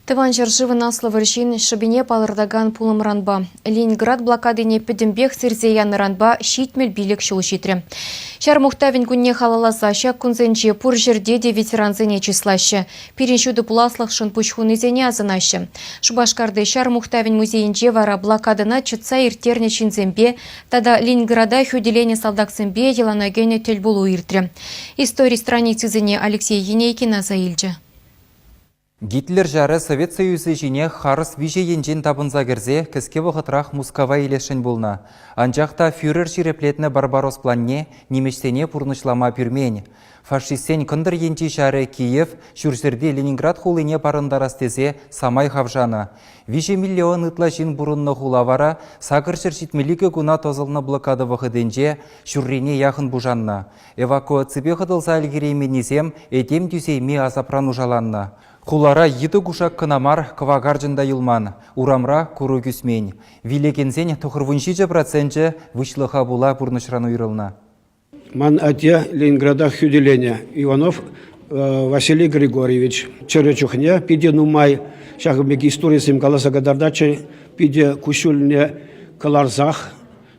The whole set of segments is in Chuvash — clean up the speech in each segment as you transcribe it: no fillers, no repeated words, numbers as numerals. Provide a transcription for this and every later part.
Тӑван ҫӗршывӑн Аслӑ вӑрҫин шӑпине палӑртакан пулӑмранпа, Ленинград блокадине пӗтӗмпех сирсе янӑранпа 75 ҫул ҫитрӗ. Ҫар мухтавӗн кунне халалласа ҫак кунсенче пур ҫӗрте те ветерансене чыслаҫҫӗ, пирӗн ҫутӑ пуласлӑхшӑн пуҫ хунисене асӑнаҫҫӗ. Шупашкарти Ҫар мухтавӗн музейӗнче вара блокадӑна чӑтса ирттернӗ ҫынсемпе тата Ленинграда хӳтӗленӗ салтаксемпе йӑлана кӗнӗ тӗлпулу иртрӗ. Истори страницисене Алексей Енейкин аса илчӗ. Гитлер ҫарӗ Совет Союзӗ ҫине харӑс виҫӗ енчен тапӑнса кӗрсе кӗске вӑхӑтрах Мускава илесшӗн пулнӑ. Анчах та фюрер ҫирӗплетнӗ Барбарос планне нимӗҫсене пурнӑҫлама пӳрмен. Фашистсен кӑнтӑр енчи ҫарӗ Киев, ҫурҫӗрти Ленинград хулине парӑнтарас тесе самай хавшанӑ. 3 миллион ытла ҫын пурӑннӑ хула вара 872 куна тӑсӑлнӑ блокада вӑхӑтӗнче ҫуррине яхӑн пушаннӑ. Эвакуаципе хӑтӑлса ӗлкӗрейменнисем этем тӳсейми асапра нушаланнӑ. Хулара йытӑ-кушак кӑна мар, кӑвакарчӑн та юлман, урамра курӑк ӳсмен. Вилекенсен 97 проценчӗ выҫлӑха пула пурнӑҫран уйрӑлнӑ. Ман атте Ленинграда хӳтӗленӗ Иванов Василий Григорьевич чӗрӗ чухне питӗ нумай ҫакӑн пек историсем каласа кӑтартатчӗ, питӗ куҫҫульне кӑларсах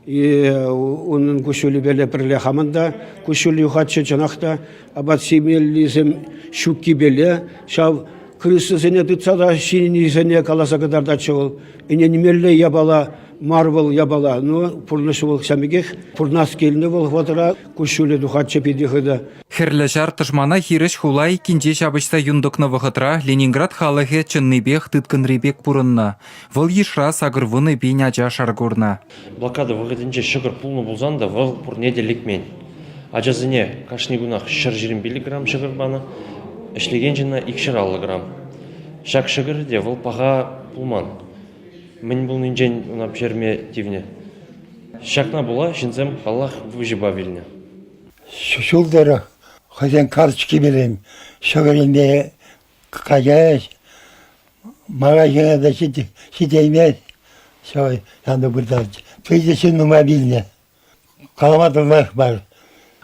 И унӑн куҫҫулӗпеле пӗрле хамӑн та куҫҫуль юхатчӗ чӑнах та апат ҫимеллисем ҫуккипеле ҫав крысӑсене тытса та ҫинисене каласа кӑтартатчӗ вӑл. Ӗненмелле япала мар вӑл япала. Ну, пурнӑҫ вӑл ҫав пекех пурнас килнӗ вӑл вӑхӑтра куҫҫулӗ тухатчӗ питӗ хытӑ. Хӗрлӗ Ҫар тӑшмана хирӗҫ хула айккинче ҫапӑҫса юн тӑкнӑ вӑхӑтра Ленинград халӑхӗ чӑннипех тыткӑнри пек пурӑннӑ. Вӑл йышра 80 пин ача шар курнӑ. Блокада вӑхӑтӗнче ҫӑкӑр пулнӑ пулсан та вӑл пурне те лекмен. Ачасене кашни кунах 125 грамм ҫӑкӑр панӑ, ӗҫлекен ҫынна 250 грамм. Ҫак ҫӑкӑрӗ те вӑл паха пулман. Мӗн пулнинчен ӑна пӗҫерме тивнӗ. Ҫакна пула ҫынсем, паллах, выҫӑпа вилнӗ. Ҫул тӑрӑх хӑйсен карточкипелен ҫӑкӑр илме каяҫ, мана та ҫитеймест. Ҫав янтӑ выртать. Питӗ ҫын нумай вилнӗ. Калама тӑрӑх мар.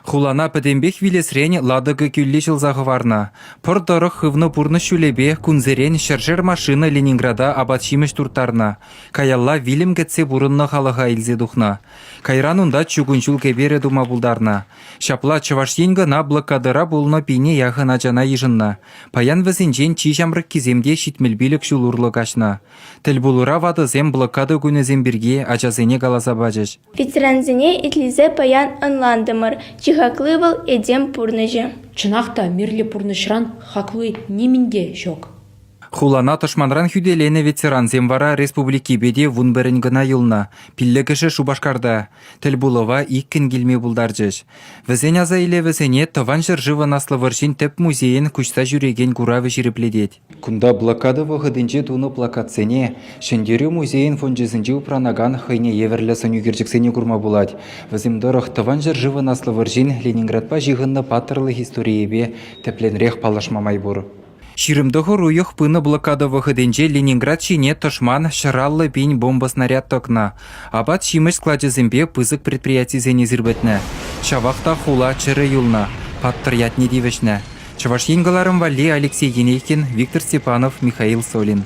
Хулана пӗтӗмпех вилесрен Ладога кӳлли ҫӑлса хӑварнӑ. Пӑр тӑрӑх хывнӑ пурнӑҫ ҫулӗпе кунсерен ҫӗршер машина Ленинграда апат-ҫимӗҫ турттарнӑ. Каялла вилӗм кӗтсе пурӑннӑ халӑха илсе тухнӑ. Кайран унта чукун ҫул кӗперӗ тума пултарнӑ. Ҫапла Чӑваш Ен кӑна блокадӑра пулнӑ пине яхӑн ачана йышӑннӑ. Паян вӗсенчен чи ҫамрӑккисем те 75 ҫул урлӑ каҫнӑ. Тӗлпулура ватӑсем блокада кунӗсем пирки ачасене каласа пачӗҫ. Ветерансене итлесе паян ӑнлантӑмӑр, чи хакли вӑл – этем пурнӑҫӗ. Чӑнах та мирлӗ пурнӑҫран хакли нимӗн те ҫук. Хулана тӑшманран хӳтӗленӗ ветерансем вара республикипе те 11-ӗн кӑна юлнӑ, пиллӗкӗшӗ Шупашкарта. Тӗлпулӑва иккӗн килме пултарчӗҫ. Вӗсен аса илӗвӗсене Тӑван ҫӗршывӑн Аслӑ вӑрҫин тӗп музейӗн куҫса ҫӳрекен куравӗ ҫирӗплетет. Кунта блокада вӑхӑтӗнче тунӑ плакатсене, Ҫӗнтерӳ музейӗн фончӗсенче упранакан хӑйне евӗрлӗ сӑнӳкерчӗксене курма пулать. Вӗсем тӑрӑх Тӑван ҫӗршывӑн Аслӑ вӑрҫин Ленинградпа ҫыхӑннӑ паттӑрлӑх историйӗпе тӗплӗнрех паллашма май пур. 29 уйӑх пынӑ блокада вӑхӑтӗнче Ленинград ҫине тӑшман 150 пин бомба-снаряд тӑкнӑ. Апат-ҫимӗҫ склачӗсемпе пысӑк предприятисене сирпӗтнӗ. Ҫавах та хула чӗрӗ юлнӑ, паттӑр ятне тивӗҫнӗ. Чӑваш Ен кӑларӑм валли Алексей Енейкин, Виктор Степанов, Михаил Солин.